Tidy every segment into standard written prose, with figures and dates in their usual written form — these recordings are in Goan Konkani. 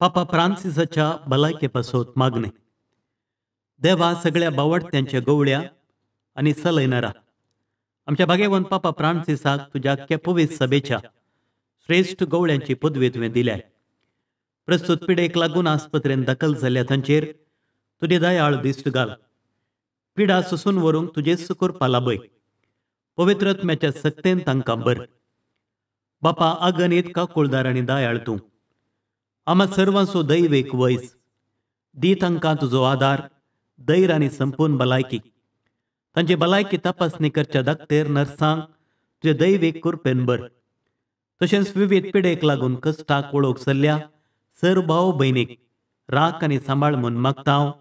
पापा फ्रांसिसाच्या भलायके पासत मागणें. देवा सगळ्या बावडत्यांच्या गवळ्या आनी सलयनारा आमच्या भाग्यवंत पापा फ्रांसिसाक तुज्या पवित्र सभेच्या श्रेश्ठ गवळ्यांची पदवी तुवें दिल्या. प्रस्तुत पिडेक लागून आस्पत्रेन दाखल जाल्ल्या तांचेर तुजी दयाळ दिश्ट घाल. पिडा सोसून व्हरूंक तुजेच करपा लाभय. पवित्र आत्म्याच्या सक्तेन तांकां बर. बापा अगणीत काकुळदार आनी दयाळ तूं आमा सर्वांचो दैवेक वैज दी तांकां तुजो आदार, धैर्य आनी संपूर्ण भलायकी. तांची भलायकी तपासणी करच्या दाक्तेर नर्सांक तुजे दैवीक कृपेन बर. तशेंच विविध पिडेक लागून कश्टाक वळख सल्ल्या सर भाव भयणीक राख आनी सांबाळ म्हूण मागता हांव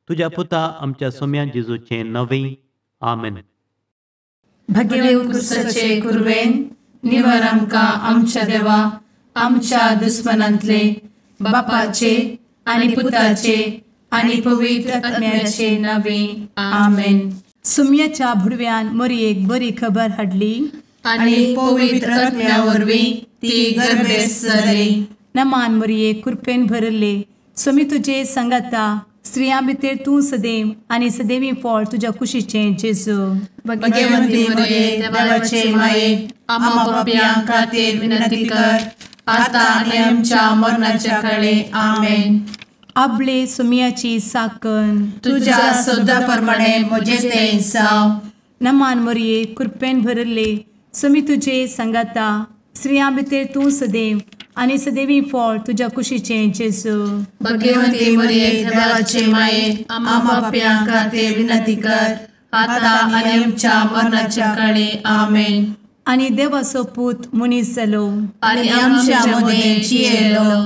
तुज्या पुता आमच्या सोम्या जेजूचें नवें. आमेन. भगेवंत क्रिस्ताचे कुर्बेन निवर आमकां आमच्या देवा आमच्या दुस्मनांतले बापाचे आनी पुताचे आनी पवित्र आत्म्याचे नावे. आमेन. सुम्याच्या भुडव्यान मोरयेक बरी खबर हाडली आनी पवित्र आत्म्या वरवीं ती गर्भेस्त जाली. नमान मोरये, कृपेन भरले, स्वामी तुजे सांगाता, स्त्रियां भितर तूं सदैव आनी सदैवी फळ तुज्या कुशीचें जेजू. भगवंती मोरये, देवाचे माये, आम्हा पापयां खातीर विनंती कर आता आनी आमच्या मरणाच्या काळे. आमेन. आपले सुमियाची साकन तुज्या सदा प्रमाणे म्हजें तें जावं. नमान मोरये, कृपेन भरले, स्वामी तुजे सांगाता, स्त्रियां भितर तूं सदैव आनी सदैवी फळ तुज्या कुशीचें जेजू. भगवंती मोरये, देवाचे माये, आम्हा पापयां खातीर विनंती कर आता आनी आमच्या मरणाच्या काळे. आमेन. आनी देवाचो पूत मनीस जालो आनी आमच्या मदें जियेलो.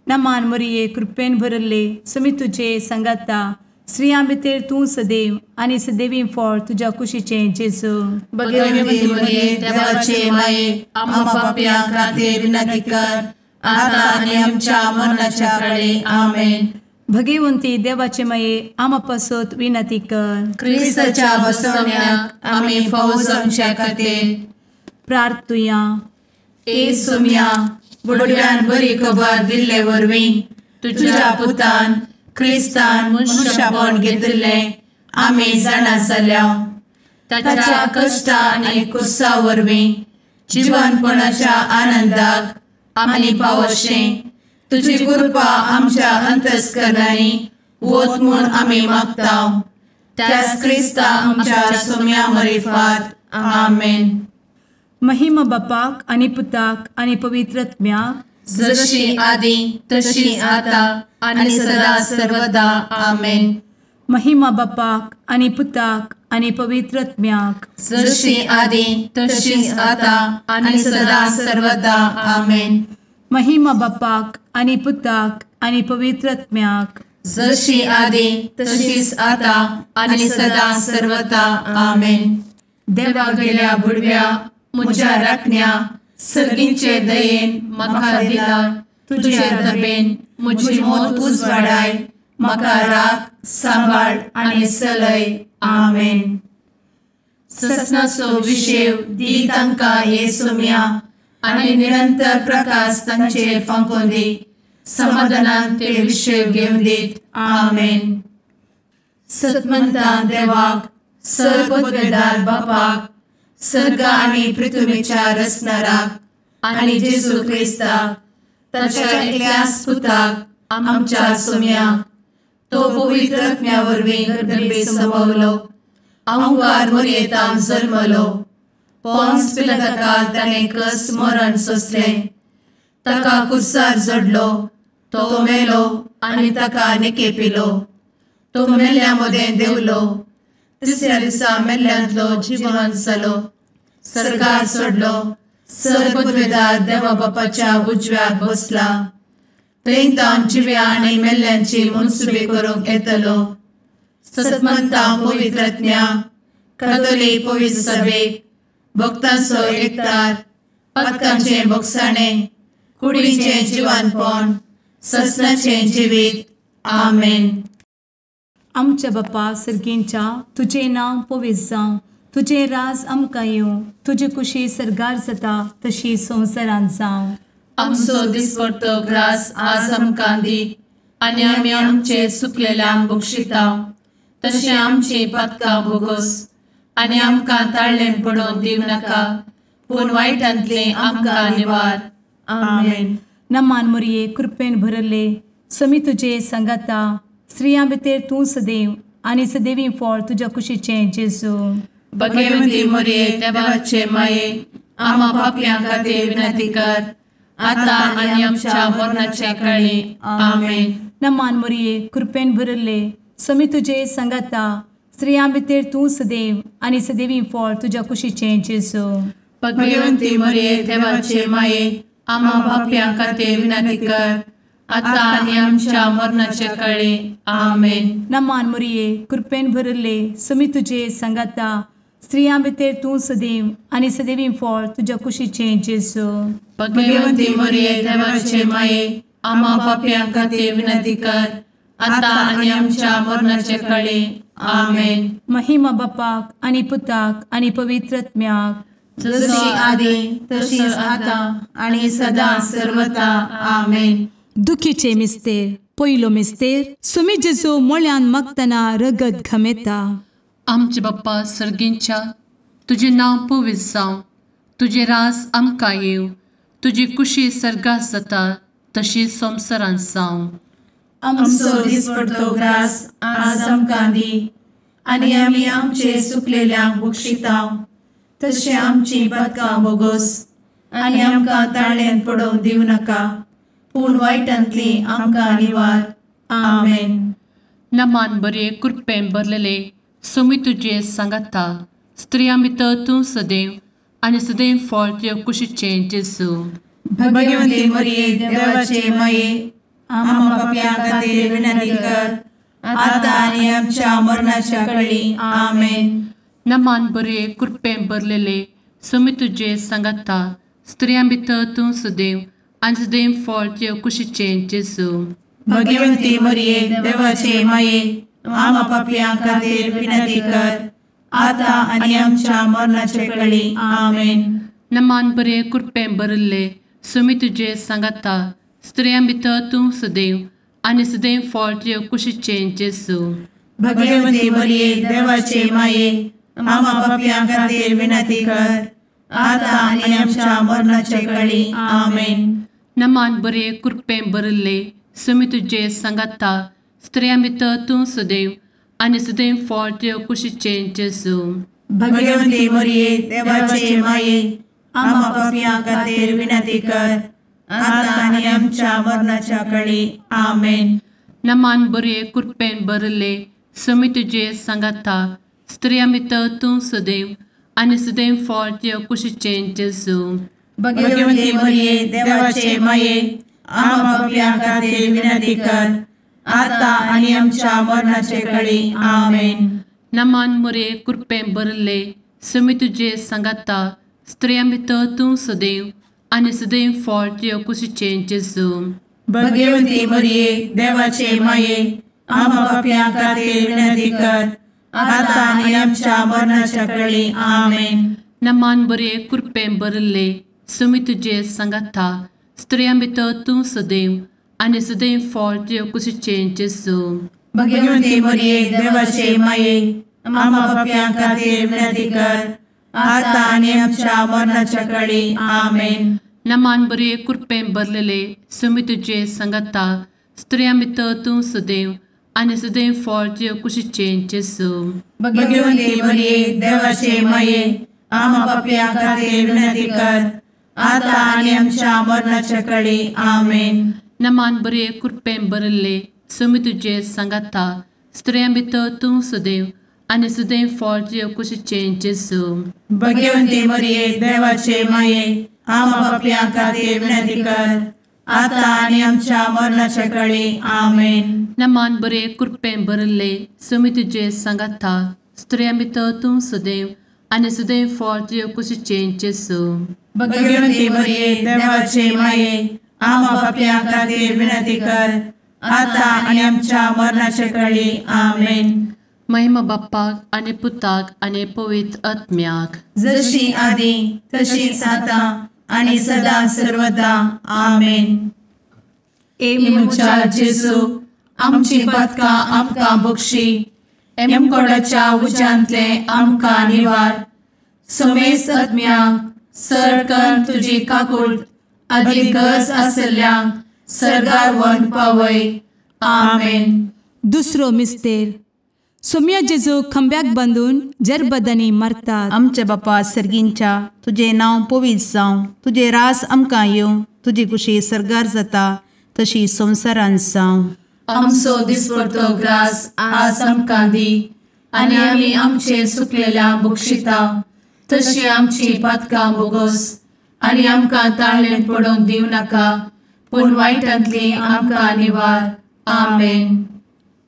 नमान मोरये, कृपेन भरले, स्वामी तुजे सांगाता, स्त्रियां भितर तूं सदैव आनी सदैवी फळ तुज्या कुशीचें जेजू. भगवंती मोरये, देवाचे माये, आम्हा पापयां खातीर विनंती कर आता आनी आमच्या मरणाच्या काळे. आमेन. भगवंती देवाचे माये, आम्हा पासत विनंती कर. क्रिस्ताच्या बसवण्याक आमी फावो जावच्या खातीर प्रार्थुया. ए सोम्या, बुडव्यान बरी खबर दिल्ले वरवीं तुज्या पुतान क्रिस्तान मनशापण घेतिल्लें आमी जाणा जाल्या. ताच्या कश्टा आनी कुसा वरवीं जिवनपणाच्या आनंदाक आमी पावशें तुजी कृपा आमच्या अंतस्करणांनी वत म्हूण आमी मागता. त्याच क्रिस्ता आमच्या सोम्या मरिफात. आमेन. महिमा बापाक आनी पुताक आनी पवित्र आत्म्याक, जशी आदी तशी आता आनी सदा सर्वदा. आमेन. महिमा बापाक आनी पुताक आनी पवित्र आत्म्याक, जशी आदी तशी आता आनी सदा सर्वदा. आमेन. महिमा बापाक आनी पुताक आनी पवित्र आत्म्याक, जशी आदी तशीच आता आनी सदा सर्वदा. आमेन. देवा गेल्या बुडव्या म्हज्या राखण्या सर्गींचे दयेन म्हाका दिला तुजे दबेन म्हजी मोत उजवाडाय, म्हाका राख सांबाळ आनी सलय. आमेन. ससनाचो विशेव दी तांकां हे सोम्या आनी निरंतर प्रकाश तांचेर फांकोवन दी, समाधानान ते विशेव घेवन दीत. आमेन. सतमंता देवाक, सर्वपदवेदार बापाक, सर्ग आनी पृथ्वीच्या रचणाराक आनी जेजू क्रिस्ताक ताच्या एकल्याच पुताक आमच्या सोम्याक, तो पवित्र आत्म्या वरवीं गर्भे संभवलो, अहंकार मोरयेतान जल्मलो, पोन्स पिलाताकाल ताणें कस मरण सोंसलें, ताका कुर्सार जडलो, तो मेलो आनी ताका निकेपिलो, तो मेल्ल्या मदें देंवलो, तिसऱ्या दिसा मेल्ल्यांतलो जिवन जालो, सर्गार सोडलो, सर्वपदवेदार देवा बापाच्या उजव्याक बसला, थंय तावन जिव्या आनी मेल्ल्यांची मनसुबी करूंक येतलो. सतमंता पवित्र आत्म्या, कातोलीक पवित्र सभेक, भक्तांचो एकतार, पातकांचें भोगसाणें, कुडीचें जिवानपण, ससनाचें जिवीत. आमेन. आमच्या बापा सर्गींच्या, तुजें नांव पवित्र जावं, तुजें राज आमकां येवं, तुजी कुशी सर्गार जाता तशी संवसारांत जावं. आमचो दिसपडतो ग्रास आज आमकां दी आनी आमी आमचे सुकलेल्यांक बक्षिता तशें आमची पातकां भोगोस आनी आमकां ताळ्ळें पडोवन दिवं नाका पूण वायटांतलें आमकां निवार. आमेन. नमान मोरये कृपेन भरले समी तुजे संगाता स्त्रियां भितर तूं सदैव आनी सदैवी फळ तुज्या कुशीचें जेजू. भगवती मोरये देवाचे माये आमा पापयां खातीर विनंती कर आतां आनी आमच्या मरणाच्या काळी. आमेन. नमान मोरये कृपेन भरले समी तुजे संगाता स्त्रियां भितर तूं सदैव आनी सदैवी फळ तुज्या कुशीचें जेजू. भगवती मोरये देवाचे माये आमा पापयां खातीर विनंती कर आतां आनी आमच्या मरणाच्या काळी. आमेन. नमान मोरये कृपेन भरले समी तुजे संगाता स्त्रियां भितर तूं सदैव आनी सदैवी फळ तुज्या कुशीचें जेजू. भगवती मोरये देवाचे माये आमा पापयां खातीर विनंती कर आतां आनी आमच्या मरणाच्या काळी. आमेन. महिमा बापाक आनी पुताक आनी पवित्र आत्म्याक जशी आदी तशीच आतां आनी सदां सर्वता. आमेन. दुखीचे मिस्तेर पयलो मिस्तेर सुमी जेजू मोळ्यान मागतना रगत घमेता. आमचे बाप्पा सर्गींच्या तुजें नांव पवित्र जावं, तुजें रास आमकां येवं, तुजी कुशी सर्गात जाता तशी संवसारांत जावं. आमचो दिसपडतो ग्रास आज आमकां दी आनी आमी आमचे सुकलेल्यांक बक्षिता तशें आमची पातकां भोगोस आनी आमकां ताळ्यांत पडोवन दिवं नाका पूण वायटांतली आमकां निवार. आमेन. नमान बरे कृपेन भरलेले सुमी तुजे सांगाता स्त्रियां भितर तूं सदैव आनी सदैव फळ तुज्या कुशीचें जेजू. भगवती मोरये देवाचे माये आमा पापयां खातीर विनंती कर आतां आनी आमच्या मरणाच्या काळी. आमेन. नमान बरे कृपेन भरलेले सुमी तुजे सांगाता स्त्रियां भितर तूं सदैव आनी सदैव फळ तुज्या कुशीचें जेजू. भगवती मोरये देवाचे माये आमा पापयां खातीर विनंती कर आतां आनी आमच्या मरणाच्या काळी. आमेन. नमान बरे कृपेन भरलेले सुमी तुजे सांगाता स्त्रियां भितर तूं सदैव आनी सदैव फळ तुज्या कुशीचें जेजू. भगवती मोरये देवाचे माये आमा पापयां खातीर विनंती कर आतां आनी आमच्या मरणाच्या काळी. आमेन. नमान बरे कृपेन भरलेले सुमी तुजे सांगाता स्त्रियां भितर तूं सदैव आनी सदैव फळ तुज्या कुशीचें जेजू. भगवती मोरये देवाचे माये आमा पापयां खातीर विनंती कर आतां आनी आमच्या मरणाच्या काळी. आमेन. नमान बरे कृपेन भरलेले सुमी तुजे सांगाता स्त्रियां भितर तूं सदैव आनी सदैव फळ तुज्या कुशीचें जेजू. भगवती मोरये देवाचे माये आमा पापयां खातीर विनंती कर आतां आनी आमच्या मरणाच्या काळी. आमेन. नमान मोरये कृपेन भरलेले सुमी तुजे सांगाता स्त्रियां भितर तूं सदैव आनी सदैव फळ तुज्या कुशीचें जेजू. भगवती मोरये देवाचे माये आमा पापयां खातीर विनंती कर आतां आनी आमच्या मरणाच्या काळी. आमेन. नमान बरे कृपेन भरलेले सुमी तुजे सांगाता स्त्रियां भितर तूं सदैव आनी सदैव फळ तुज्या कुशीचें जेजू. भगवती मोरये देवाचे माये आमा पापयां खातीर विनंती कर आतां आनी आमच्या मरणाच्या काळी. आमेन. नमान बरे कृपेन भरलेले सुमी तुजे सांगाता स्त्रियां भितर तूं सदैव आनी सदैव फळ तुज्या कुशीचें जेजू. भगवती मोरये देवाचे माये आमा पापयां खातीर विनंती कर आतां आनी आमच्या मरणाच्या काळी. आमेन. नमान बरे कृपेन भरलेले सुमी तुजे सांगाता स्त्रियां भितर तूं सदैव आनी सदैव फळ तुज्या कुशीचें जेजू. भगवती मोरये देवाचे माये आमा पापयां खातीर विनंती कर आतां आनी आमच्या मरणाच्या काळी. आमेन. नमान बरे कृपेन भरलेले सुमी तुजे सांगाता स्त्रियां भितर तूं सदैव आनी सदैव फळ तुज्या कुशीचें जेजू. भगवती मोरये देवाचे माये आमा पापयां खातीर विनंती कर आतां आनी आमच्या मरणाच्या काळी. आमेन. महिमा बाप्पाक आनी पुताक आनी पवित्र आत्म्याक जशी आदी तशीच आतां आनी सदां सर्वदा. आमेन. ए म्हज्या जेजू, आमची पातकां आमकां बक्षी, एमकोडाच्या उज्यांतले आमकां निवार. समेस्त आत्म्यांक सरकन तुजी काकूट आदी गरज आसल्ल्यांक सर्गार व्हरून पावय. आमेन. दुसरो मिस्तेर. सोम्या जेजू खंब्याक बांदून जरबदांनी मारतात. आमच्या बापा सर्गींच्या, तुजें नांव पवित्र जावं, तुजें रास आमकां येवं, तुजी कुशी सर्गार जाता तशी संवसारांत जावं. आमचो दिसपडतो ग्रास आज आमकां दी, आनी आमी आमचे सुकलेल्या बक्षिता तशी आमची पातकां बोगोस, आनी आमकां ताळेन पडोवंक दिवं नाका, पूण वायटांतली आमकां निवार. आमेन.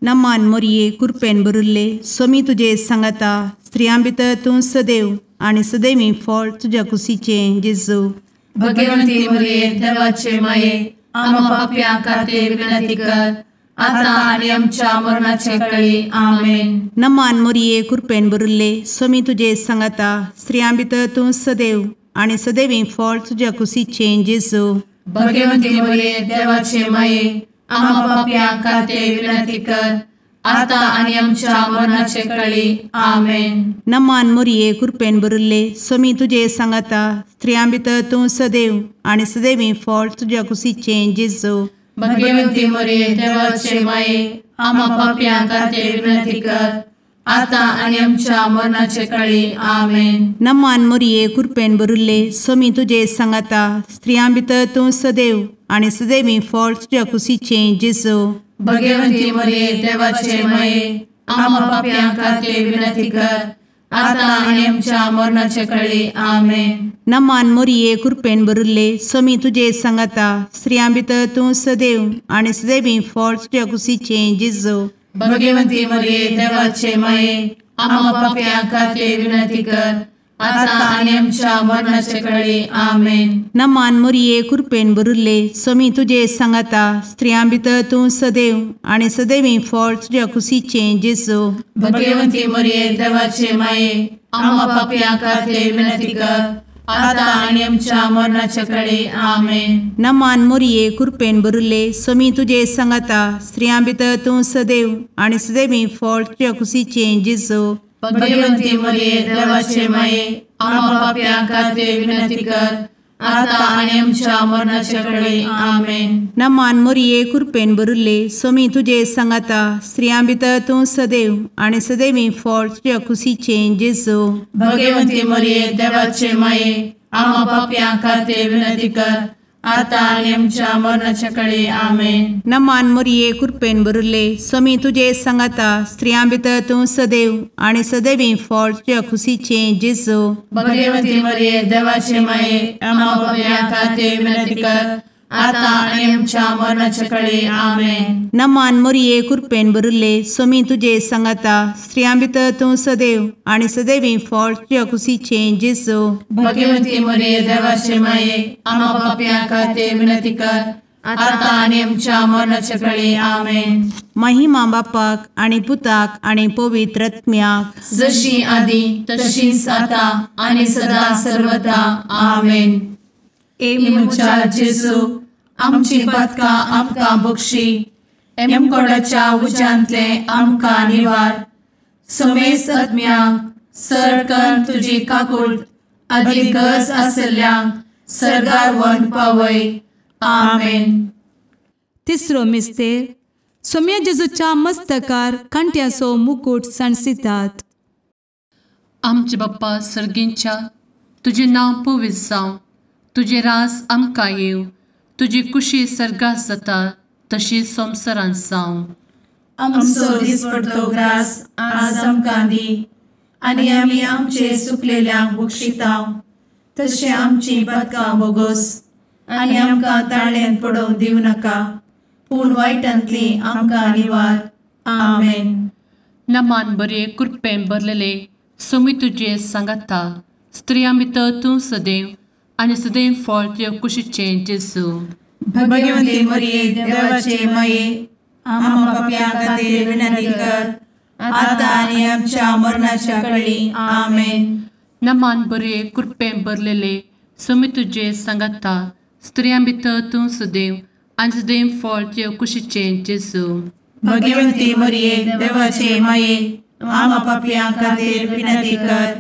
नमान मोरये, कुरपेन भरिल्ले, सोमी तुजे सांगाता, स्त्रियां भितर तूं सदैव आनी सदैवी फळ तुज्या कुशीचें जेजू. भगवंती मोरये, देवाचे माये, आमा पापयां खातीर विनंती कर, आतां आनी आमच्या मरणाचे कळी. आमेन. नमान मोरये, कुरपेन भरिल्ले, सोमी तुजे सांगाता, स्त्रियां भितर तूं सदैव आनी सदैवी फळ तुज्या कुशीचें जेजू. भगवंती मोरये, देवाचे माये, आमा पापयां खातीर विनंती कर, आतां आनी आमच्या मरणाचे कळी. आमेन. नमान मोरये, कुरपेन भरिल्ले, सोमी तुजे सांगाता, स्त्रियां भितर तूं सदैव आनी सदैवी फळ तुज्या कुशीचें जेजू. भगवंती मोरये, देवाचे माये, आमा पापयां खातीर विनंती कर, आतां आनी आमच्या मरणाचे कळी. आमेन. नमान मोरये, कुरपेन भरिल्ले, सोमी तुजे सांगाता, स्त्रियां भितर तूं सदैव आनी सदैवी फळ तुज्या कुशीचें जेजू. भगवंती मोरये, देवाचे माये, आमा पापयां खातीर विनंती कर, आतां आनी आमच्या मरणाचे कळी. आमेन. नमान मोरये, कुरपेन भरिल्ले, सोमी तुजे सांगाता, स्त्रियां भितर तूं सदैव आनी सदैवी फळ तुज्या कुशीचें जेजू. भगवंती मोरये, देवाचे माये, आमा पापयां खातीर विनंती कर, आतां आनी आमच्या मरणाचे कळी. आमेन. नमान मोरये, कुरपेन भरिल्ले, सोमी तुजे सांगाता, स्त्रियां भितर तूं सदैव आनी सदैवी फळ तुज्या कुशीचें जेजू. भगवंती मोरये, देवाचे माये, आमा पापयां खातीर विनंती कर, आतां आनी आमच्या मरणाचे कळी. आमेन. नमान मोरये, कुरपेन भरिल्ले, सोमी तुजे सांगाता, स्त्रियां भितर तूं सदैव आनी सदैवी फळ तुज्या कुशीचें जेजू. भगवंती मोरये, देवाचे माये, आमा पापयां खातीर विनंती कर, आतां आनी आमच्या मरणाचे कळी. आमेन. नमान मोरये, कुरपेन भरिल्ले, सोमी तुजे सांगाता, स्त्रियां भितर तूं सदैव आनी सदैवी फळ तुज्या कुशीचें जेजू. भगवंती मोरये, देवाचे माये, आमा पापयां खातीर विनंती कर, आतां आनी आमच्या मरणाचे कळी. आमेन. नमान मोरये, कुरपेन भरिल्ले, सोमी तुजे सांगाता, स्त्रियां भितर तूं सदैव आनी सदैवी फळ तुज्या कुशीचें जेजू. भगवंती मोरये, देवाचे माये, आमा पापयां खातीर विनंती कर, आतां आनी आमच्या मरणाचे कळी. आमेन. नमान मोरये, कुरपेन भरिल्ले, सोमी तुजे सांगाता, स्त्रियां भितर तूं सदैव आनी सदैवी फळ तुज्या कुशीचें जेजू. भगवंती मोरये, देवाचे माये, आमा पापयां खातीर विनंती कर, आतां आनी आमच्या मरणाचे कळी. आमेन. महिमा बापाक आनी पुताक आनी पवित्र आत्म्याक, जशी आदी तशीच आतां आनी सदां सर्वदा. आमेन. ए म्हज्या जेजू, आमची पातकां आमकां बक्षी, एमकोडाच्या उज्यांतले आमकां निवार. समेस्त आत्म्यांक सरकन तुजी काकूट आदी गरज आसल्ल्यांक सर्गार व्हरून पावय. आमेन. तिसरो मिस्तेर. सोम्या जेजूच्या मस्तकार कांट्याचो मुकूट सांडसितात. आमचे बाप्पा सर्गींच्या, तुजें नांव पवित्र जावं, तुजें रास आमकां येवं, तुजी कुशी सर्गात जाता तशी संवसारांत जावं. आमचो दिसपडतो ग्रास आज आमकां दी, आनी आमी आमचे सुकलेल्यांक बक्षिता तशें आमची पातकां बोगोस, आनी आमकां ताळ्यान पडोवंक दिवं नाका, पूण वायटांतली आमकां निवार. आमेन. नमान बरे कृपेन भरलेले, सोमी तुजे सांगाता, स्त्रियां भितर तूं सदैव आनी सदैव फळ तुज्या कुशीचें जेजू. भगवंती मोरये, देवाचे माये, आमा पापयां खातीर विनंती कर, आतां आनी आमच्या मरणाच्या कळी. आमेन. नमान बरे कृपेन भरलेले, सोमी तुजे सांगाता, स्त्रियां भितर तूं सुदैव आनी सुदैव फळ तुज्या कुशीचें जेजू। भगवंती मरिये देवाचे माये, आमा पापयां खातीर विनंती कर,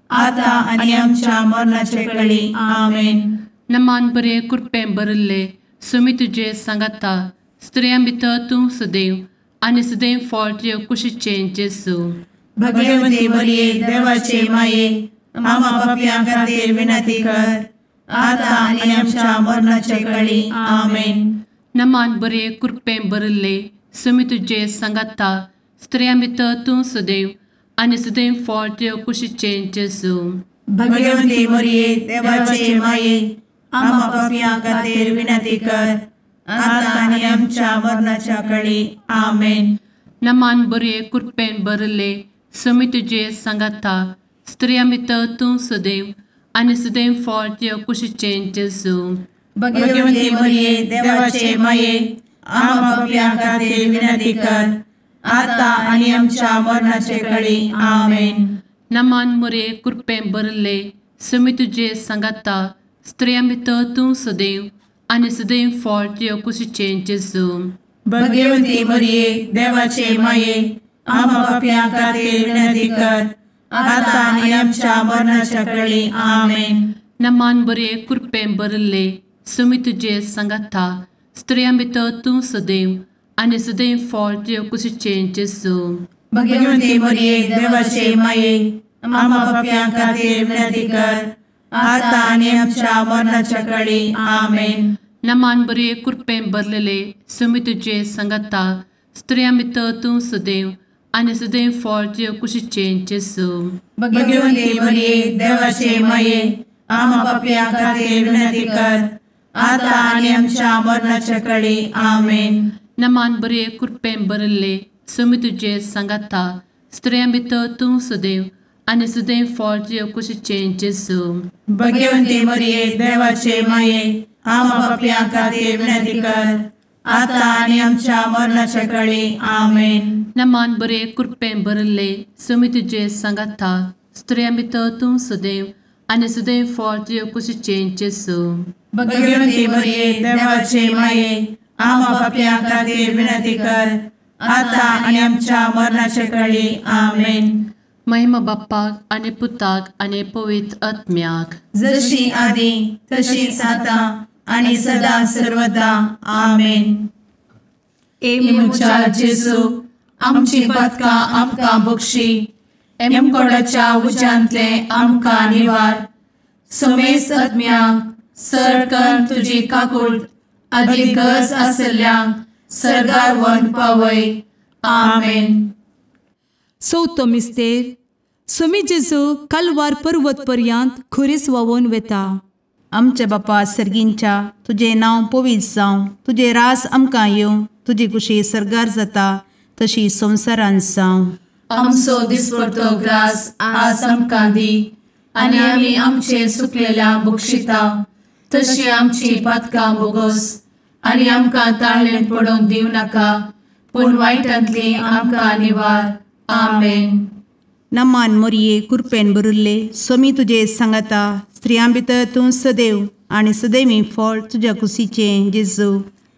आतां आनी आमच्या मरणाचे कळी। आमेन। नमान बरे कृपेन भरिल्ले, सोमी तुजे सांगाता, स्त्रियां भितर तूं सुदैव आनी सुदैव फळ तुज्या कुशीचें जेजू। भगवंती मरिये देवाचे माये, आमा पापयां खातीर विनंती कर, आतां आनी आमच्या मरणाचे कळी। आमेन। नमान बरे कृपेन भरिल्ले, सोमी तुजे सांगाता, स्त्रियां भितर तूं सुदैव आनी सुदैव फळ तुज्या कुशीचें जेजू। भगवंती मरिये देवाचे माये, आमा पापयां खातीर विनंती कर, आतां आनी आमच्या मरणाच्या कळी। आमेन। नमान बरे कृपेन भरिल्ले, सोमी तुजे सांगाता, स्त्रियां भितर तूं सुदैव आनी सुदैव फळ तुज्या कुशीचें जेजू। भगवंती मरिये देवाचे माये, आमा पापयां खातीर विनंती कर, आतां आनी आमच्या मरणाचे कळी। आमेन। नमान मरिये कृपेन भरिल्ले, सोमी तुजे सांगाता, स्त्रियां भितर तूं सुदैव आनी सुदैव फळ तुज्या कुशीचें जेजू। भगवंती मरिये देवाचे माये, आमा पापयां खातीर विनंती कर, आतां आनी आमच्या मरणाच्या कळी। आमेन। नमान बरे कृपेन भरिल्ले, सोमी तुजे सांगाता, स्त्रियां भितर तूं सुदैव आनी सुदैव फळ तुज्या कुशीचें जेजू। भगवंती मरिये देवाचे माये, आमा पापयां खातीर विनंती कर, आतां आनी आमच्या मरणाच्या कळी। आमेन। नमान बरे कृपेन भरलेले, सोमी तुजे सांगाता, स्त्रियां भितर तूं सुदैव आनी सुदैव फळ तुज्या कुशीचें जेजू। भगवंती मरिये देवाचे माये, आमा पापयां खातीर विनंती कर, आतां आनी आमच्या मरणाच्या कळी। आमेन। नमान बरे कृपेन भरिल्ले, सोमी तुजे सांगाता, स्त्रियां भितर तूं सुदैव आनी सुदैव फळ तुज्या कुशीचें जेजू। भगवंती मरिये देवाचे माये, आमा पापयां खातीर विनंती कर, आतां आनी आमच्या मरणाच्या कळी। आमेन। नमान बरे कृपेन भरिल्ले, सोमी तुजे सांगाता, स्त्रियां भितर तूं सुदैव आनी सुदैव फळ तुज्या कुशीचें जेजू। भगवंती मरिये देवाचे माये, आमा पापयां खातीर विनंती कर, आतां आनी आमच्या मरणाचे कळी। आमेन। महिमा बाप्पाक आनी पुताक आनी पवित्र आत्म्याक, जशी आदी तशीच आतां आनी सदा सर्वदा। आमेन। ए म्हज्या जेजू, आमची पातकां आमकां बक्षी, एमकोडाच्या उज्यांतले आमकां निवार, समेस्त आत्म्यांक सरकन तुजी काकूट आदी गरज आसल्ल्यांक सर्गार व्हरून पावय। आमेन। चवथो मिस्तेर, सोमी जेजू कालवार पर्वत पर्यंत खुरीस व्हांवून वेता। आमच्या बापा सर्गींच्या, तुजें नांव पवित्र जावं, तुजें रास आमकां येवं, तुजी कुशी सर्गार जाता तशी संवसारांत जावं। आमचो दिसपडतो ग्रास आज आमकां दी, आनी आमी आमचे सुकलेल्या बक्षिता तशी आमची पातकां बोगोस, आनी आमकां ताळेन पडोवंक दिवं नाका, पूण वायटांतली आमकां निवार। आमेन। नमान मोरये कृपेन भरिल्ले, सोमी तुजे सांगाता, स्त्रियां भितर तूं सदैव आनी सदैवी फळ तुज्या कुशीचें जेजू।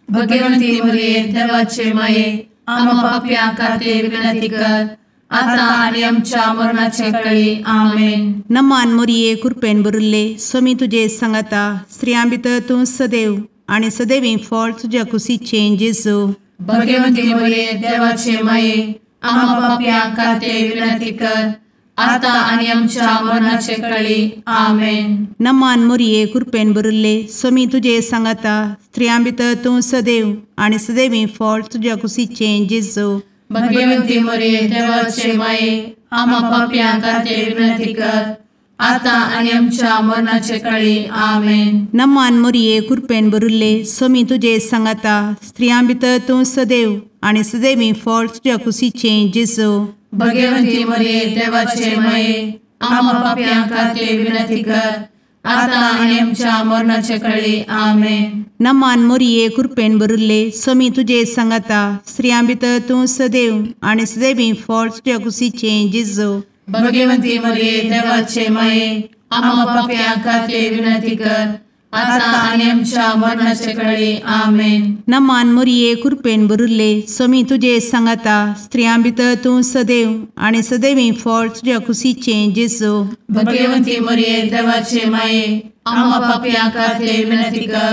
भगवंती मरिये देवाचे माये, आमा पापयां खातीर विनंती कर, आतां आनी आमच्या मरणाचे कळी। आमेन। नमान मोरये कृपेन भरिल्ले, सोमी तुजे सांगाता, स्त्रियां भितर तूं सदैव आनी सदैवी फळ तुज्या कुशीचें जेजू। भगवंती मरिये देवाचे माये, आमा पापयां खातीर विनंती कर, आतां आनी आमच्या मरणाचे कळी। आमेन। नमान मोरये कृपेन भरिल्ले, सोमी तुजे सांगाता, स्त्रियां भितर तूं सदैव आनी सदैवी फळ तुज्या कुशीचें जेजू। भगवंती मरिये देवाचे माये, आमा पापयां खातीर विनंती कर, आतां आनी आमच्या मरणाचे कळी। आमेन। नमान मोरये कृपेन भरिल्ले, सोमी तुजे सांगाता, स्त्रियां भितर तूं सदैव आनी सदैवी फळ तुज्या कुशीचें जेजू। भगवंती मरिये देवाचे माये, आमा पापयां खातीर विनंती कर, आतां आनी आमच्या मरणाचे कळी। आमेन। नमान मोरये कृपेन भरिल्ले, सोमी तुजे सांगाता, स्त्रियां भितर तूं सदैव आनी सदैवी फळ तुज्या कुशीचें जेजू। भगवंती मरिये देवाचे माये, आम्हा पापयां खातीर विनंती कर आतां आनी आमच्या मरणाचे कळी. आमेन. नमान मोरये कृपेन भरिल्ले स्वामी तुजे सांगाता, स्त्रियां भितर तूं सदैव आनी सदैवी फळ तुज्या कुशीचें जेजू. भगवंती मोरये देवाचे माये आम्हा पापयां खातीर विनंती कर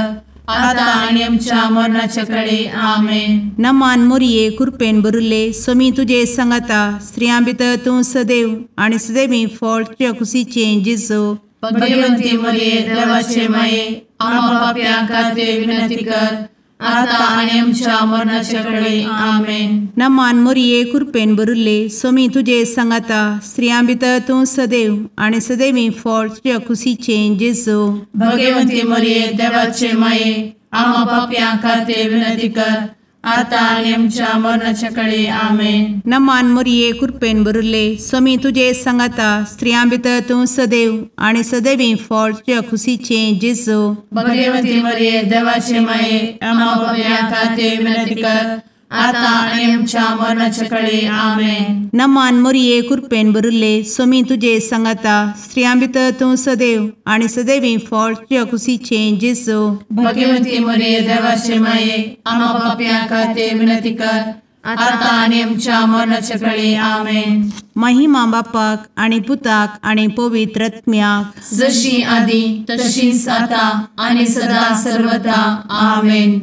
आतां आनी आमच्या मरणाचे कळी. आमेन. नमान मोरये कृपेन भरिल्ले स्वामी तुजे सांगाता, स्त्रियां भितर तूं सदैव आनी सदैवी फळ तुज्या कुशीचें जेजू. भगवंती मोरये देवाचे माये आम्हा पापयां खातीर विनंती कर आतां आनी आमच्या मरणाचे कळी. आमेन. नमान मोरये कृपेन भरिल्ले स्वामी तुजे सांगाता, स्त्रियां भितर तूं सदैव आनी सदैवी फळ तुज्या कुशीचें जेजू. भगवंती मोरये देवाचे माये आम्हा पापयां खातीर विनंती कर आतां आनी आमच्या मरणाचे कळी. आमेन. नमान मोरये कृपेन भरिल्ले स्वामी तुजे सांगाता, स्त्रियां भितर तूं सदैव आनी सदैवी फळ तुज्या कुशीचें जेजू. भगवंती मोरये देवाचे माये आम्हा पापयां खातीर विनंती कर आतां आनी आमच्या मरणाचे कळी. आमेन. नमान मोरये कृपेन भरिल्ले स्वामी तुजे सांगाता, स्त्रियां भितर तूं सदैव आनी सदैवी फळ तुज्या कुशीचें जेजू. भगवंती मोरये देवाचे माये आम्हा पापयां खातीर विनंती कर आतां आनी आमच्या मरणाचे कळी. आमेन. महिमा बापाक आनी पुताक आनी पवित्र आत्म्याक, जशी आदी तशीच आतां आनी सदा सर्वदा. आमेन.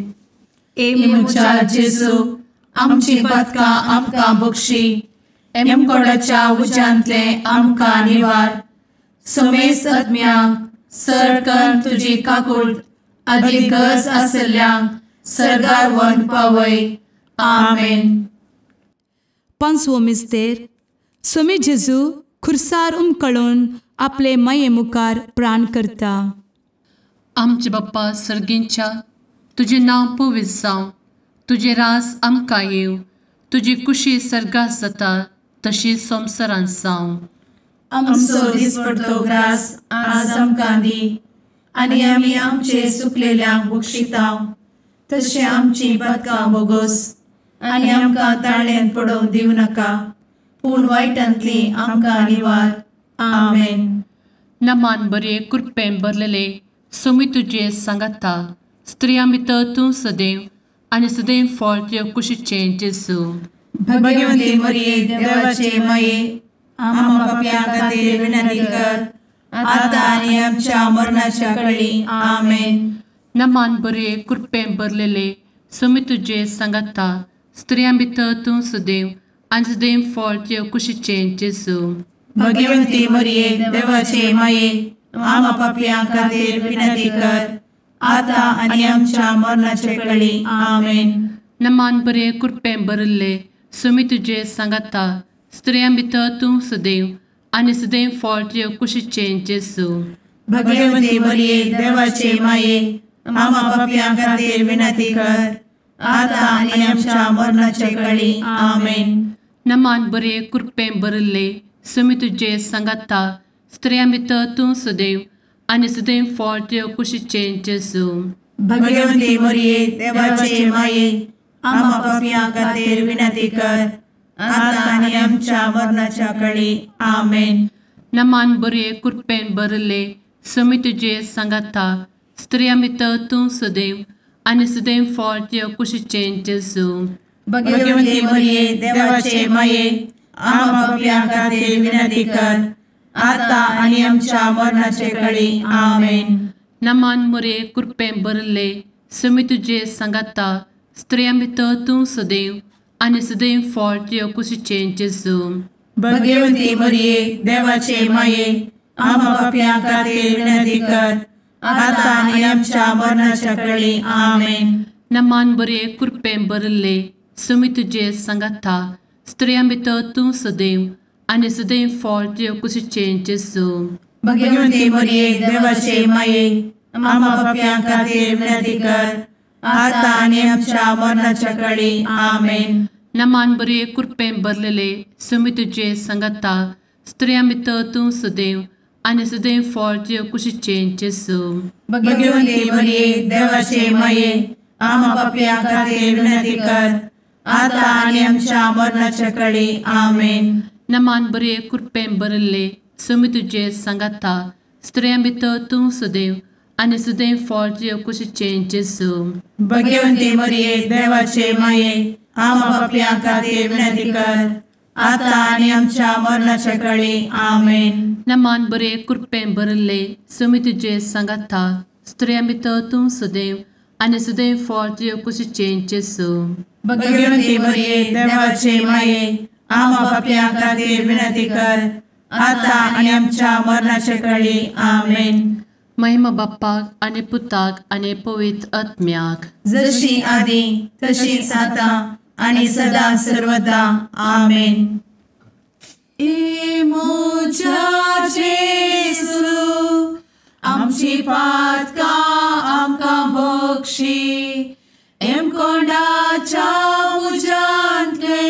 ए म्हज्या जेजू आमची पातकां आमकां बक्षी, एमकोडाच्या उज्यांतले आमकां निवार, समेस्त आत्म्यांक सरकन तुजी काकूट आदी गरज आसल्ल्यांक सर्गार व्हरून पावय. आमेन. पांचवो मिस्तेर. स्वामी जेजू खुर्सार उमकळून आपले माये मुखार प्राण करता. आमचे बाप्पा सर्गींच्या, तुजें नांव पवित्र जावं, तुजें रास आमकां येवं, तुजी कुशी सर्गात जाता तशी संवसारांत जावं. आमचो दिसपडतो ग्रास आज आमकां दी आनी आमी आमचे सुकलेल्यांक बक्षितांव तशें आमची पातकां बोगोस आनी आमकां ताळ्यांत पडोवंक दिवं नाका, पूण वायटांतली आमकां निवार. आमेन. नमान बरे कृपेन भरलेले स्वामी तुजे सांगाता, स्त्रियां भितर तूं सदैव आनी सदैव फळ तुज्या कुशीचें जेजू. भगवंती मोरये देवाचे माये आम्हा पापयां खातीर विनंती कर आतां आनी आमच्या मरणाच्या कळी. आमेन. नमान बरे कृपेन भरलेले स्वामी तुजे सांगाता, स्त्रियां भितर तूं सदैव आनी सदैव फळ तुज्या कुशीचें जेजू. भगवंती मोरये देवाचे माये आम्हा पापयां खातीर विनंती कर आतां आनी आमच्या मरणाचे कळी. आमेन. नमान बरे कृपेन भरिल्ले स्वामी तुजे सांगाता, स्त्रियां भितर तूं सदैव आनी सदैव फळ तुज्या कुशीचें जेजू. भगवंती मोरये देवाचे माये आम्हा पापयां खातीर विनंती कर आतां आनी आमच्या मरणाचे कळी. आमेन. नमान बरे कृपेन भरिल्ले स्वामी तुजे सांगाता, स्त्रियां भितर तूं सदैव आनी सदैव फळ तुज्या कुशीचें जेजू. भगवंती मोरये देवाचे माये आम्हा पापयां खातीर विनंती कर आतां आनी आमच्या मरणाच्या कळी. आमेन. नमान बरे कृपेन भरिल्ले स्वामी तुजे सांगाता, स्त्रियां भितर तूं सदैव आनी सदैव फळ तुज्या कुशीचें जेजू. भगवंती मोरये देवाचे माये आम्हा पापयां खातीर विनंती कर आतां आनी आमच्या मरणाचे कळी. आमेन. नमान मोरये कृपेन भरिल्ले स्वामी तुजे सांगाता, स्त्रियां भितर तूं सदैव आनी सदैव फळ तुज्या कुशीचें जेजू. भगवंती मोरये देवाचे माये आम्हा पापयां खातीर विनंती कर आतां आनी आमच्या मरणाच्या कळी. आमेन. नमान बरे कृपेन भरिल्ले स्वामी तुजे सांगाता, स्त्रियां भितर तूं सदैव आनी सदैव फळ तुज्या कुशीचें जेजू. भगवंती मोरये देवाचे माये आम्हा पापयां खातीर विनंती कर आतां आनी आमच्या मरणाच्या कळी. आमेन. नमान बरे कृपेन भरलेले स्वामी तुजे सांगाता, स्त्रियां भितर तूं सदैव आनी सदैव फळ तुज्या कुशीचें जेजू. भगवंती मोरये देवाचे माये आम्हा पापयां खातीर विनंती कर आतां आनी आमच्या मरणाच्या कळी. आमेन. नमान बरे कृपेन भरिल्ले स्वामी तुजे सांगाता, स्त्रियां भितर तूं सदैव आनी सदैव फळ तुजे कुशीचें जेजू। भगवंती मरिये देवाचे माये आमा पापयां खातीर विनंती कर आतां आनी आमच्या मरणाच्या काळी। आमेन। नमान बरे कृपेन भरिल्ले स्वामी तुजे सांगाता, स्त्रियां भितर तूं सदैव आनी सदैव फळ तुजे कुशीचें जेजू। भगवंती मरिये देवाचे माये आमा पापयां खातीर विनंती कर आतां आनी आमच्या मरणाच्या काळी। आमेन। महिमा बाप्पाक आनी पुताक आनी पवित्र आत्म्याक, जशी आदी तशीच आतां आनी सदा सर्वदा। आमेन। ए म्हज्या जेजू आमची पातकां आमकां बक्षी, एमकोंडाच्या उज्यांतले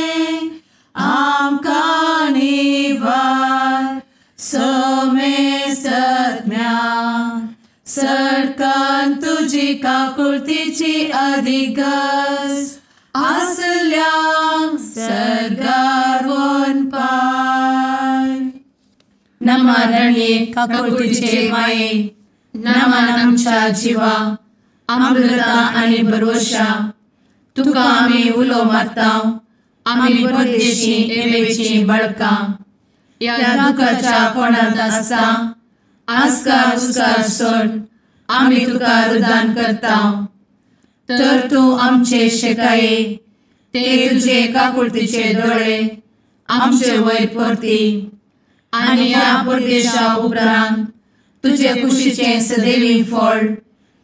आमकां निवार, समेस्तज्ञा सरकान तुजी काकुळतीची अधिगस आसल्यांक सर्गार वनपाय। नमरणये काकुळतीचे माये, नमन आमच्या जिवा अमृता आनी भरवशा, तुका आमी उलो मारता, आमी परदेशी एवेची बळकां, ह्या दुखाच्या कोणांत आसता आस्कार उस्कार सोड आमी तुका रुदान करता, तर तूं आमचे शेकाये ते तुजे काकुळतीचे दोळे आमचे वयर परती आनी ह्या परदेशा उपरांत तुजे कुशीचें सदैवी फळ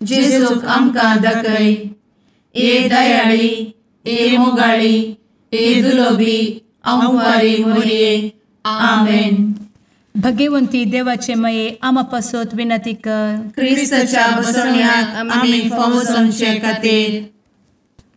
जेजूक आमकां दाखय। ए दयाळी, ए मोगाळी, ए दुलोबी अंवारी मोरये। आमेन। भगवंती देवाचे माये आमा पासत विनंती कर। क्रिस्ताच्या बसवण्याक आमी फावो जावचे खातीर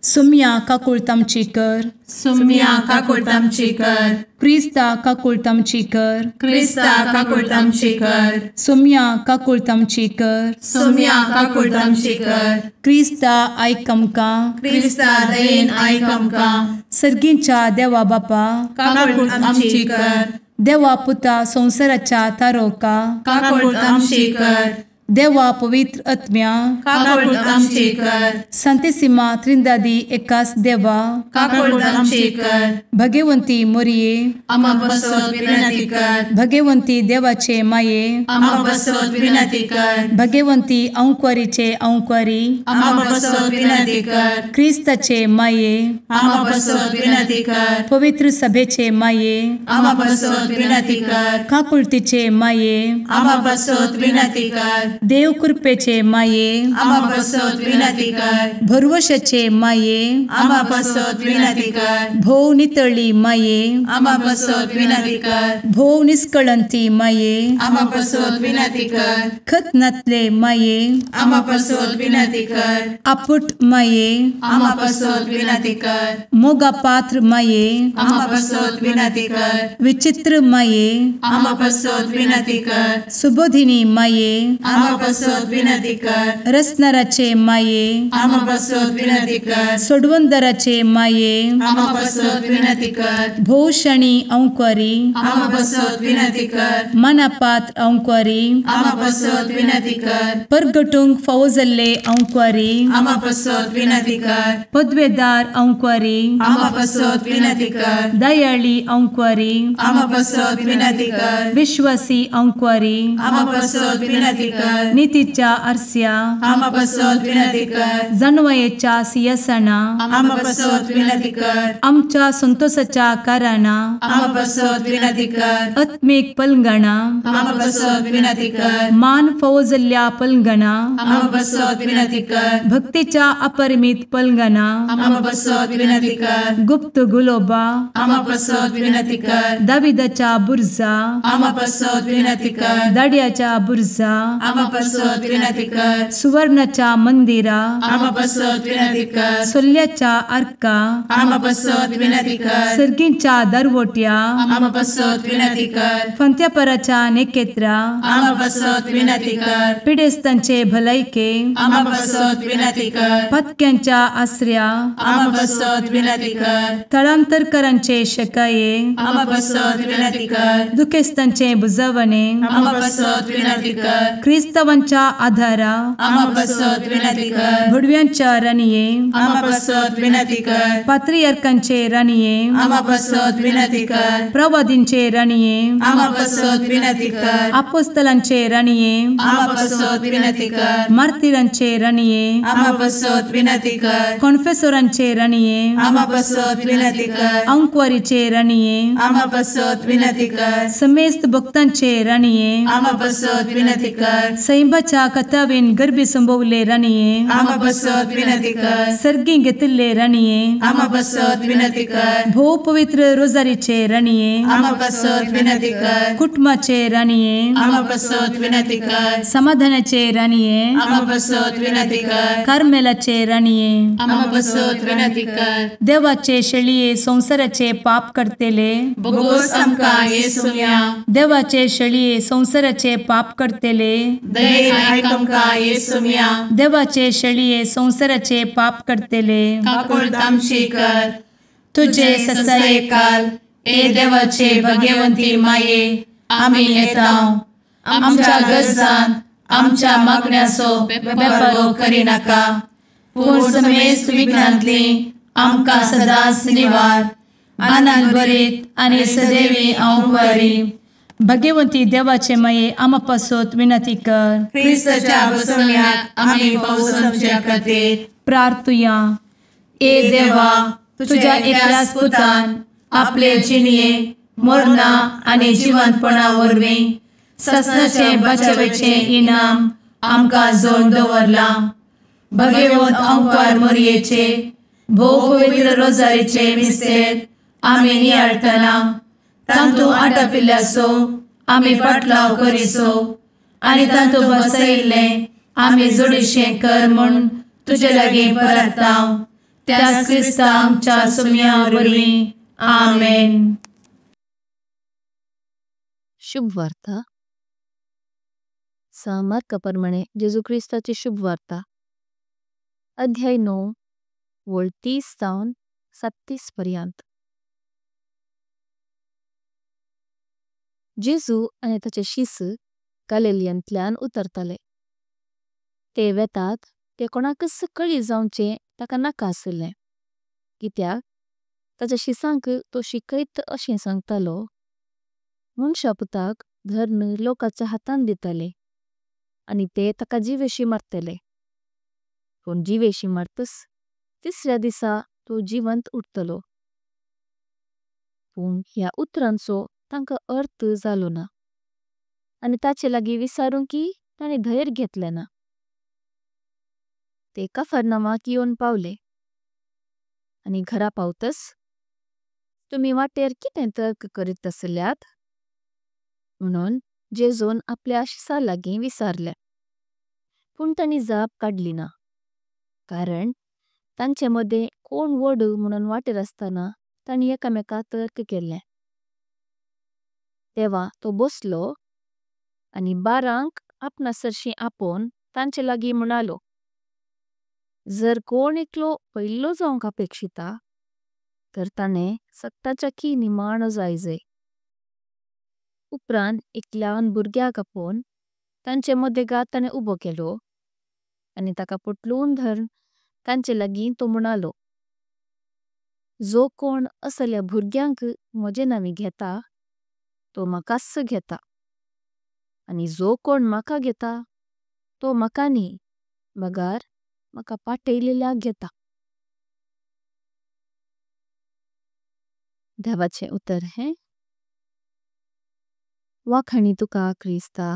सुम्या काकुळट आमची कर, सुम्या काकुळट आमची कर, क्रिस्ता काकुळट आमची कर, क्रिस्ता काकुळट आमची कर, सुम्या काकुळट आमची कर, सुम्या काकुळट आमची कर, क्रिस्ता आयक आमकां, क्रिस्ता दयेन आयक आमकां, सर्गींच्या देवा बापा काकुळट आमची कर, देवा पुता संवसाराच्या तारोका काकुळट आमची कर, देवा पवित्र आत्म्या काकुळट आमची कर, संतेसिमा त्रिंदादी एकास देवा काकुळट आमची कर, भगवंती मोरये आमा पासत विनंती कर, भगवंती देवाचे माये आमा पासत विनंती कर, भगवंती अंकुरीचे अंकुरी आमा पासत विनंती कर, क्रिस्ताचे माये आमा पासत विनंती कर, पवित्र सभेचे माये आमा पासत विनंती कर, काकुळतीचे माये आमा पासत विनंती कर, देव कृपेचे माये आमा पासत विनंती कर, भरवशाचे माये आमा पासत विनंती कर, भोव नितळी माये आमा पासत विनंती कर, भोव निष्कळंती माये आमा पासत विनंती कर, खतनातले माये आमा पासत विनंती कर, आपुट माये आमा पासत विनंती कर, मोगा पात्र माये आमा पासत विनंती कर, विचित्र माये आमा पासत विनंती कर, सुबोधिनी माये आमा पासत विनंती कर, रसनाराचे माये आमा पासत विनंती कर, सोडवंदराचे माये आमा पासत विनंती कर, भोवशणी अंकुरी आमा पासत विनंती कर, मनापात्र अंकुरी आमा पासत विनंती कर, परगटूंक फावो जाल्ले अंकुरी आमा पासत विनंती कर, पदवेदार अंकुरी आमा पासत विनंती कर, दयाळी अंकुरी आमा पासत विनंती कर, विश्वासी अंकुरी आमा पासत विनंती कर, नितीच्या आरस्या आमा पासत विनंती कर, जानवयेच्या सिंहासना आमा पासत विनंती कर, आमच्या संतोषाच्या कारणा आमा पासत विनंती कर, आत्मीक पलंगणा आमा पासत विनंती कर, मान फावो जाल्ल्या पलंगणा आमा पासत विनंती कर, भक्तीच्या अपरिमित पलंगणा आमा पासत विनंती कर, गुप्त गुलोबा आमा पासत विनंती कर, दाविदाच्या बुर्जा आमा पासत विनंती कर, दाड्याच्या बुर्जा आमा आमा पासत विनंती कर। सुवर्णाच्या मंदिरा आमा पासत विनंती कर। सोल्याच्या आर्का आमा पासत विनंती कर। सर्गींच्या दरवट्या आमा पासत विनंती कर। फंत्यापराच्या नेकेत्रा आमा पासत विनंती कर। पिडेस्तांचे भलायके आमा पासत विनंती कर। पत्क्यांच्या आसऱ्या आमा पासत विनंती कर। थळांतरकरांचे शकाये आमा पासत विनंती कर। दुखेस्तांचे बुजवणे आमा पासत विनंती कर। क्रिस्तावांच्या आधारा आमा पासत विनंती कर। भुडव्यांच्या राणये आमा पासत विनंती कर। पात्रियार्कांचे राणये आमा पासत विनंती कर। प्रवादींचे राणये आमा पासत विनंती कर। अपोस्तलांचे राणये आमा पासत विनंती कर। मार्तीरांचे राणये आमा पासत विनंती कर। कॉन्फेसोरांचे राणये आमा पासत विनंती कर। अंकवारीचे राणये आमा पासत विनंती कर। समेस्त भक्तांचे राणये आमा पासत विनंती कर। सैंबाच्या कथावेन गर्भी संभवले राणये आमा पासत विनंती कर। सर्गी घेतिल्ले राणये आमा पासत विनंती कर। भोव पवित्र रोजारीचे राणये आमा पासत विनंती कर। कुटुंबाचे राणये आमा पासत विनंती कर। समाधानाचे राणये आमा पासत विनंती कर। कार्मेलाचे राणये आमा पासत विनंती कर। देवाचे शेळये संसाराचे पाप करतेले बोगोस आमकां येसुम्या। देवाचे शेळये संसाराचे पाप करतेले दयेन आयक आमकां येसुम्या। देवाचे शेळये संसाराचे पाप करतेले काकुळट आमची कर। तुझे ससायेकाल ए देवाचे भगवंती माये आमी येता आमच्या गरजान आमच्या मागण्याचो बेपर्वो करिनाका, पूण समेस्त विघ्नांतली आमकां सदांच निवार। आनंद भरीत आनी सदैवी अंवकारी भगवंती देवाचे माये आमा पासत विनंती कर। क्रिस्ताच्या बसवण्याक आमी पावसाच्या खातीर प्रार्थुया। ए देवा, तुझ्या एकल्याच पुतान आपले जिणये मरणा आनी जिवंतपणा वरवीं ससनाचे बचावेचे इनाम आमकां जोड दवरलां। भगवंत अंकार मोरयेचे भोव पवित्र रोजारीचे मिस्तेर आमी नियाळटना तांतू आटापिल्ल्याचो आमी पाटलाव करिसो आनी तांतू बसयिल्लें आमी जोडीशें कर म्हूण तुजे लागीं परताव त्याच क्रिस्ता आमच्या सुम्या वरवीं। आमेन। शुभ वार्ता। सांत मार्का प्रमाणे जेजू क्रिस्ताची शुभ वार्ता, अध्याय 9 वळ 30 जावन 37 पर्यंत। जेजू आनी ताचे शिस गालिलियांतल्यान उतरताले। ते वेतात ते कोणाकच कळी जावचें ताका नाका आशिल्लें, कित्याक ताच्या शिसांक तो शिकयत अशें सांगतालो, मनशा पुताक धर्न लोकांच्या हातान दितले आनी ते ताका जिवेशी मारतले, पूण जिवेशी मारतस तिसऱ्या दिसा तो जिवंत उरतलो। पूण ह्या उतरांचो तांकां अर्थ जालो ना आनी ताचे लागीं विचारूंक तांणी धैर्य घेतलें ना। ते कफर्नमाक येवन पावले आनी घरा पावतस तुमी वाटेर कितें तर्क करीत आसल्यात म्हणून जेजून आपल्या शिसां लागीं विचारलें, पूण तांणी जाप काडली ना, कारण तांचे मदें कोण व्हड म्हणून वाटेर आसतना तांणी एकामेका तर्क केल्लें। तेवा तो बसलो आनी बारांक आपणा सरशीं आपोवन तांचे लागीं म्हणालो, जर कोण एकलो पयलो जावंक अपेक्षिता तर ताणें सगटाच्या निमाणो जायजे। उपरांत एक ल्हान भुरग्याक आपोवन तांचे मदेगात ताणें उबो केलो आनी ताका पोटलून धरून तांचे लागीं तो म्हणालो, जो कोण असल्या भुरग्यांक म्हजे नांवी घेता तो म्हाकाच घेता, आनी जो कोण म्हाका घेता तो म्हाका न्ही मगर म्हाका पाठयल्ल्याक घेता। देवाचें उतर हें। वाखाणी तुका क्रिस्ता।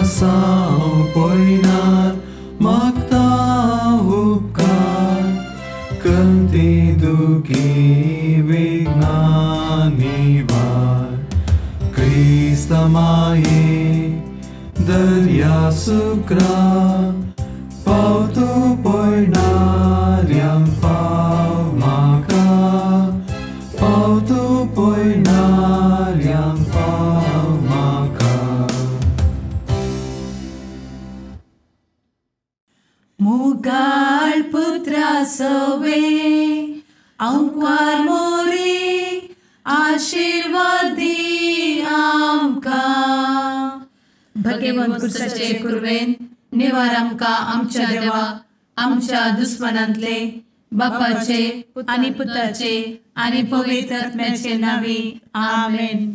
आसां पयणार मागता उपकार कंती दुखी विघ्नां निवार क्रिस्ता माये दर्या सुक्रा पावतो पयणाऱ्यांक पाव म्हाका पावतो पयणाऱ्यांक पाव म्हाका. मुगाळ पुत्रा सवे आंकवार मोरे आशिर्वाद दी आमकां. भगेवन कुर्साचे कुर्वेन निवार आमकां आमच्या देवा आमच्या दुस्मनांतले बापाचे आनी पुताचे आनी पवित्र आत्म्याचे नांवी आमेन.